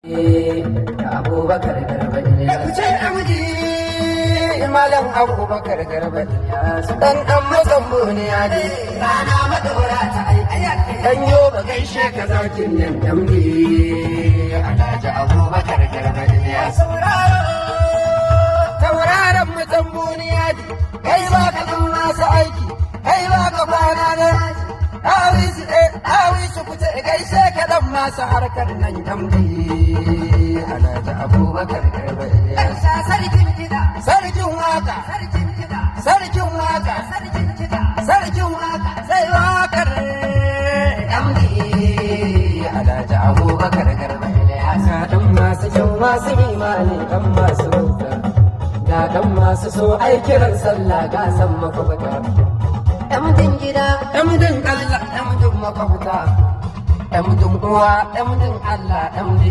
Da Abubakar Garba Ilyas. Ku ce MD Malam Abubakar Garba Ilyas. Dan dan mazambo ne ya ne. Rana madora ta ai Dan yoba gaishe ka zakin nan MD Alhaji Abubakar Garba Ilyas. Tauraron mutan buniya ne. Kai ba ka jin masu aiki, kai ba ka kwana da Awisu eh awisu ku ce gaishe ka dan masu harkar nan MD Alhaji Abubakar Garba Ilyas. Sarkin kiɗa. Sarkin waka, Sarkin kiɗa. Sarkin waka, Sarkin kiɗa. Sarkin waka, sai wakar MD Alhaji Abubakar Garba Ilyas. Ga dan masu kyau, masu imani, dan masu bauta. Ga dan masu so ai kiran sallah, ga san makwabta. Emdin gida, MDin Allah, MDin makwabta, MDin uwa, MDin Allah, MD.